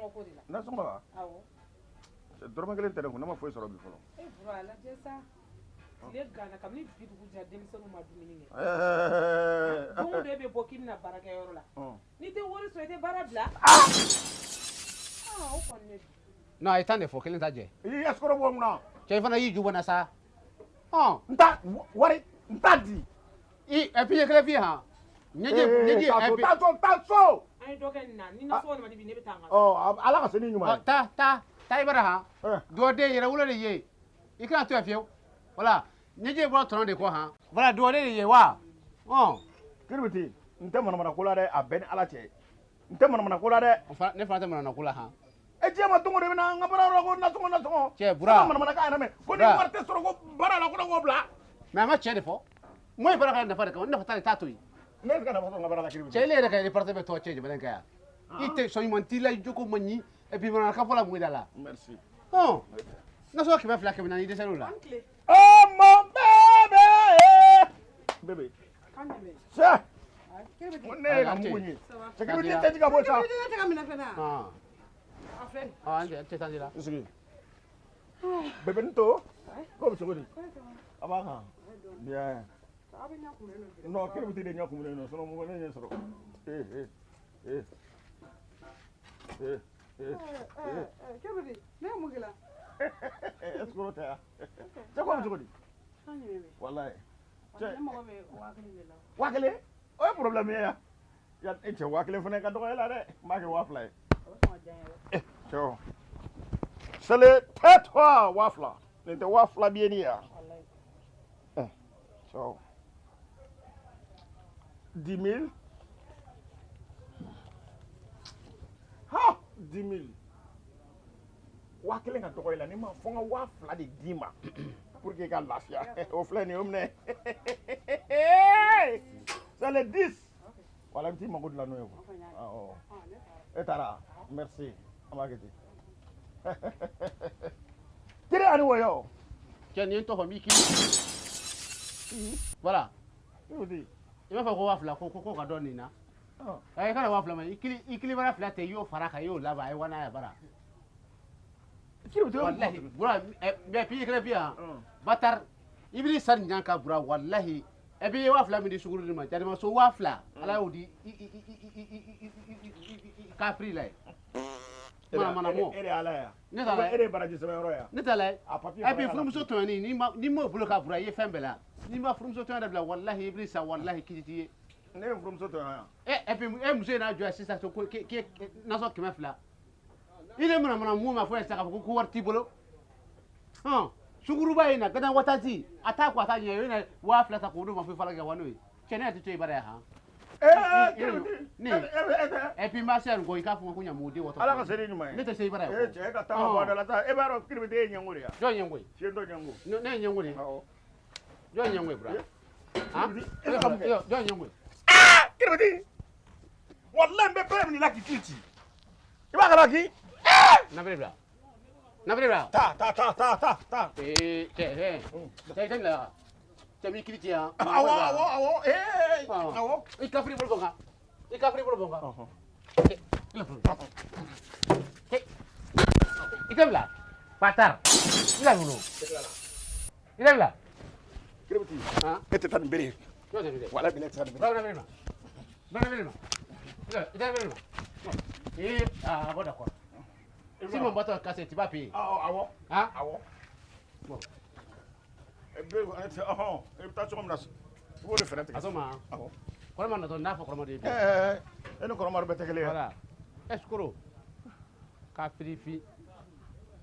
Nasɔngɔ ko de la. Nasɔngɔ wa? Awɔ. Dɔrɔmɛ kelen tɛ ne kun, ne ma foyi sɔrɔ bi fɔlɔ. E Bura, a lajɛ sa. Tile ganna, kabini bi dugu jɛra, denmisɛnninw ma dumuni kɛ. Don o don e bɛ bɔ k'i bɛna baarakɛyɔrɔ la. N'i tɛ wari sɔrɔ, i tɛ baara bila. Ah, o kɔni ne. Non, a ye 10 de fɔ, kelen ta jɛ. I y'i ka sukaro bɔ mun na? Cɛ, i fana y'i ju bɔ n na sa. Ɔn. N ta wari, n ta di. I et puis n ye kelen f'i ye han. Ɲɛji ɲɛji taa et so, puis taa so, taa so. An ye dɔ kɛ nin na, ni nasɔngɔ ma di bi, ne bɛ taa n ka so. Ɔ, Ala ka se ni ɲuman ye. Taa taa taa i bara han. Dɔden. Dɔden yɛrɛ wolo de ye. I kana to yan fiyewu. Voilà. Ɲɛji bɔra tɔnɔ de kɔ han. Voilà, dɔden de ye wa. Ɔn. Kiribiti, n tɛ manamana ko la dɛ, a bɛɛ ni Ala cɛ. N tɛ manamana ko la dɛ. Ne fana tɛ manamana ko la han. E diɲɛ ma don o don i bɛ na n ka baara yɔrɔ la ko nasɔngɔ nasɔngɔ. Cɛ, Bura. Ne ka manamanakan yɛrɛ mɛn ko ni Bura. wari tɛ sɔrɔ ko baara la ko ne k'o bila. Mais a ma tiɲɛ de fɔ. Mun ye baara kɛ nafa de kama, nafa t'a la, i t'a to yen. Ne bɛ se ka nafa sɔrɔ n ka baara la, Kiribiti. Cɛ, ile yɛrɛ ka reporter bɛ tɔgɔ cɛ jamana in kan yan. I tɛ sɔn ɲuman t'i la, i jogo man ɲi, et puis manamanakan fɔ la mun da la. Merci. Ɔn. Nasɔngɔ 200, 400, i dɛsɛr'o la. An tile. Oh mon bébé. Bébé. Kan jumɛn? Cɛ. Kiribiti. Ne ye ka mugu ɲi. Cɛ, Kiribiti tɛ jigin ka bɔ sa. Kiribiti, ne tɛ ka minɛ fɛnɛ. Ɔn. A filɛ nin. Ɔn, an cɛ tan la. I sigi. Bébé n to. Ko bɛ cogo di? A b'a kan. Bien. Aw bɛ ɲɛ kumuni nɔ bi. Non, Kiribiti de ɲɛ kumunen don, sinon mɔgɔ ne ɲɛ sɔrɔ. Eh eh. Eh. Eh. Eh. Kiribiti, ne ye mun k'i la? Escroc tɛ yan. Cɛ, ko bɛ cogo di? Kan jumɛn bɛ? Walayi. Cɛ. Ne mago bɛ 5000 de la. 5000? O ye problème ye yan. Yan e cɛ, 5000 fana ka dɔgɔ e la dɛ. N b'a kɛ 2000 ye. O bɛ sɔn ka diya n ye dɛ. Eh, cɛ. Sele tais-toi, 2000. Nin tɛ 2000 bi ye ni yan. Walayi. Eh, cɛ. 10 000. Ha, 10 000. 5000 ka dɔgɔ i la, ni ma fɔ n ka 2000 de d'i ma pour que i ka lafiya. O filɛ nin ye, o minɛ. C'est le 10. Voilà, i bɛ t'i mago dilan n'o ye quoi. Awɔ. E taara. Merci. An b'a kɛ ten. Tere ani wɔyɔ. Cɛ, nin ye n tɔgɔ n b'i kiri. Voilà. Kiribiti. I b'a fɔ ko 2000 ko ka dɔ nin na. Ɛ, i kana 2000 ma, i kili i kili bara fila tɛ, i y'o fara kan, i y'o laban, a ye wa n'a ye bara. Kiribiti. Wallahi, Bura, mais puis kelen bi yan. Batar, i b'i sari ɲan ka Bura, wallahi. Et puis i ye 2000 min di sukuru di ma, jarimaso 2000, Ala y'o di i i i i i i i i i kafiri la ye. Mana mana mɔ. E de ye Ala ye. Ne t'a la ye. E de ye baraji sɛbɛn yɔrɔ ye. Ne t'a la ye. A papier Et puis fana y'a la. furumuso tɔɲɔni, n'i m'o bolo ka Bura, i ye fɛn bɛɛ la. N'i ma furumuso tɔɲɔ dabila, wallahi, i b'i sa, wallahi, kiti t'i ye. Ne ye furumuso tɔɲɔ yan. E et puis e muso in n'a jɔ yan sisan ko k'e nasɔn 200. I de mana mana mun ma fɔ yan sisan k'a fɔ ko wari t'i bolo. Hɔn, sunkuruba in na gana watati a t'a ko a t'a ɲɛ, i bɛna 2000 ta k'o d'o ma fo i fana kɛ wa n'o ye. Cɛ, ne yɛrɛ tɛ to i bara yan han. Ee, Kiribiti. Ne. E e tɛ. Et puis n b'a se yan ko i k'a fɔ ko ɲamugu wɔtɔ. Ala ka se ni ɲuman ye. Ne tɛ se i bara yan. E cɛ, e ka taa ka bɔ a da la sa. E b'a dɔn Kiribiti e ye ɲɛngo de ye. Jɔn ɲɛngo ye? Fiyentɔ ɲɛngo. Ne ye ɲɛngo de ye. Awɔ. Jɔn ye ɲɛngo ye, Bura? Han? Kiribiti, e bɛ ka mun kɛ? Jɔn ye ɲɛngo ye? Aa, Kiribiti. Walayi, n bɛ bɛɛ minɛ i la k'i kili ci. I b'a kalama k'i. Nabere bila. Nabere bila. Taa taa taa taa taa taa. Ee, cɛ, hɛ. Cɛ, i tɛ nin la. Cɛ, m'i kili ci yan. Awɔ awɔ awɔ ee awɔ. I kafiri bolo bɔ n kan. I kafiri bolo bɔ n kan. I tɛ bila. Batar. I la wolo. I tɛ bila. Kiribiti. Han? E tɛ taa nin bere ye. Jɔn tɛ bere? Walayi, e tɛ taa nin bere ye. Bura, nabere ma. Bura, nabere ma. I tɛ nabere ma. Eh, ah, bon, d'accord. Si mon bâton est cassé, tu vas payer. Awɔ awɔ. Hein? Awɔ. Bon. E bɛ ɔhɔn, i bɛ taa cogo min na, i b'o de fɛɛrɛ tigɛ. A ma. Awɔ. Kɔrɔma natɔ n'a fɔ kɔrɔma de ye. Ɛɛ, e ni kɔrɔmari bɛɛ tɛ kelen ye. Voilà. Escroc. Kafiri fi.